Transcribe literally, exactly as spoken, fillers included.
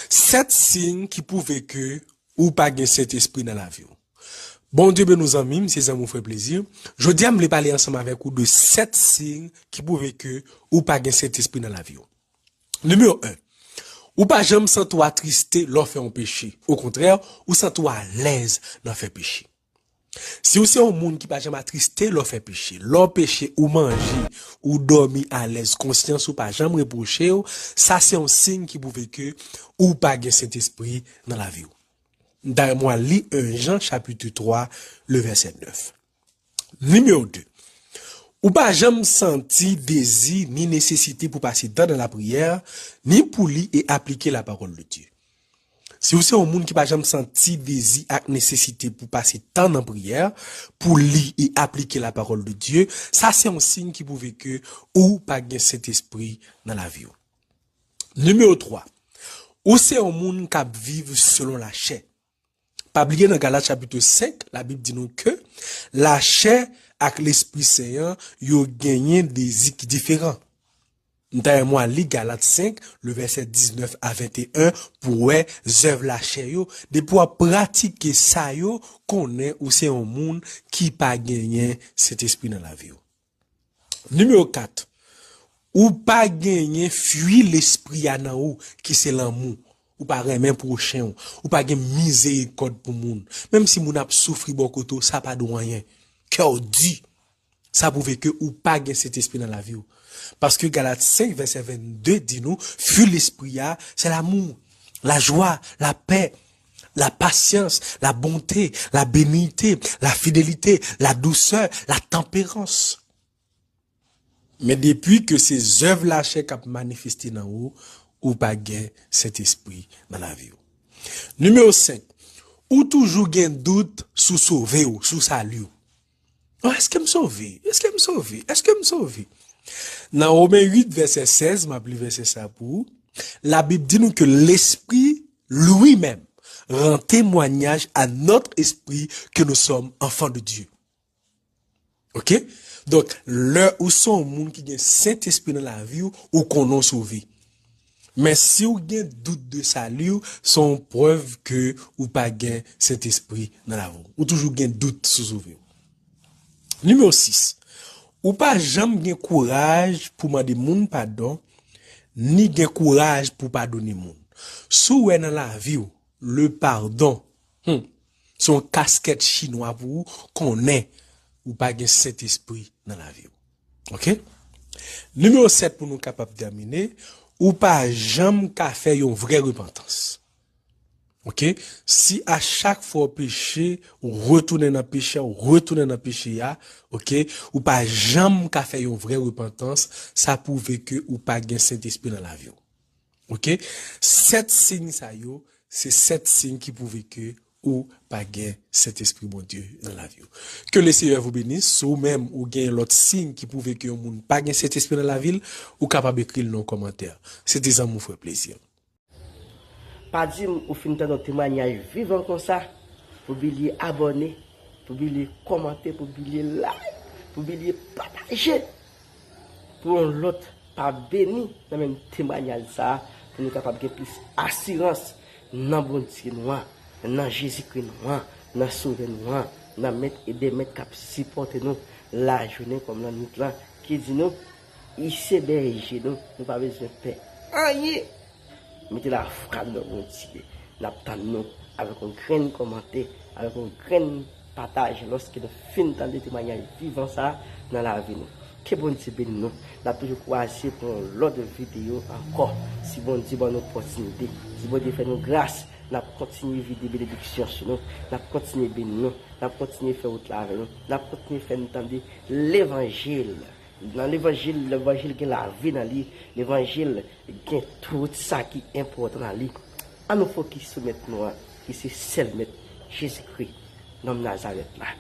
Sèt siy ki pwouve ke ou pa gen Sentespri nan lavi w. Bondye beni w zanmi m, se zanmi w frè Plezi. Jodi a m vle pale ansanm avèk ou de sèt siy ki pwouve ke ou pa gen Sentespri nan lavi w. Nimewo en, ou pa janm santi w atriste lè w fè yon peche. Okontrè, ou santi w alèz nan fè peche. Si w se yon moun ki pa janm atriste lè w fè peche, lè w peche, ou manje, ou dòmi alèz, konsyans ou pa janm repwoche w, sa se yon siy ki pwouve ke ou pa gen Sentespri nan lavi w. M ta renmen w al li en Jan chapit twa, le vèsè nèf. Nimewo de, ou pa janm santi dezi ni nesesite pou pase tan nan lapriyè, ni pou li e aplike lapawòl de Dye. Si w se yon moun ki pa janm santi dezi ak nesesite pou pase tan nan priyè, pou li e aplike lapawòl de Dye, sa se yon siy ki pwouve ke ou pa gen Sentespri nan lavi w. Nimewo twa, ou se yon moun k ap viv selon lachè. Pa bliye nan Galat chapit senk, Labib di nou ke lachè ak Lespri Sen an, yo genyen dezi ki diferan. M ta renmen w al li Galat senk, le vèsè diznèf a venteyen, pou w wè zèv lachè yo. Depi w ap pratike sa yo, konnen ou se yon moun ki pa genyen Sentespri nan lavi w. Nimewo kat, ou pa genyen fwi Lespri a nan ou, ki se lanmou. Ou pa renmen pwochen w. Ou pa gen mizerikòd pou moun. Menm si moun ap soufri bò kote w, sa pa di w anyen. Kè w di. Sa pwouve ke ou pa gen Sentespri nan lavi w. Paske Galat senk, vèsè vennde di nou, fwi Lespri a, se lanmou, lajwa, lapè, la pasyans, la bonte, la beniyite, la fidelite, la dousè, la tanperans. Men depi ke se zèv lachè k ap manifeste nan ou, ou pa gen Sentespri nan lavi w. Nimewo senk, ou toujou gen dout sou sove w, sou sali w. Oh, èske m sove? Èske m sove? Èske m sove? Nan Women uit, vèsè sèz, m ap li vèsè sa pou ou. Labib di nou ke Lespri, lui-même, rend témoignage à notre esprit que nous sommes enfants de Dieu. Ok? Donk, lè ou se yon moun ki gen Sentespri nan lavi w, ou konnen w sove. Men si w gen dout de sali w, se yon prèv ke ou pa gen Sentespri nan lavi w. Ou toujou gen dout sou sove w. Nimewo sis, ou pa janm gen kouraj pou mande moun padon, ni gen kouraj pou padone moun. Si w wè nan lavi w, le pardon, hmm, se yon kaskèt chinwa pou ou, konnen ou pa gen Sentespri nan lavi w. Ok? Nimewo sèt pou nou kapab tèmine, ou pa janm ka fè yon vrè repantans. Ok? Si a chak fwa w peche, ou retounen nan peche, ou retounen nan peche a, ok, ou pa janm ka fè yon vrè repantans, sa pwouve ke ou pa gen Sentespri nan lavi w. Ok? Sèt siy sa yo, se sèt siy ki pwouve ke ou pa gen Sentespri Bondye nan lavi w. Ke le Seyè vou beni. Si w menm ou gen lòt siy ki pwouve ke yon moun pa gen Sentespri nan lavi l, ou kapab ekri l nan yon kòmantè. Se te zanmi w frè Plezi. Pa di m ou fin tande yon temwayaj vivan konsa, pou bliye abòne, pou bliye kòmante, pou bliye like, pou bliye pataje. Pou yon lòt pa beni nan menm temwayaj sa a, pou nou kapab gen plis asirans nan Bondye nou an, nan Jezikri nou an, nan Sovè nou an, nan Mèt e dè Mèt k ap sipòte nou lajounen kòm lannwit lan, ki di nou, li se bèje nou, nou pa bezwen pè anyen. Mete lafwa n nan Bondye. N ap tann nou avèk yon grenn kòmantè, avèk yon grenn pataje lòske nou fin tande temwayaj vivan sa a nan lavi nou. Ke Bondye beni nou. N ap toujou kwaze pou yon lòt videyo ankò. Si Bondye ban nou opòtinite, si Bondye fè nou gras, n ap kontinye vide benediksyon sou nou, n ap kontinye beni nou, n ap kontinye fè wout la avè nou, n ap kontinye fè nou tande levanjil. Nan levanjil, levanjil gen lavi nan li, levanjil gen tout sa ki enpòtan nan li. Ann nou fokis sou Mèt nou an, ki se sèl Mèt, Jezikri, nonm Nazarèt la.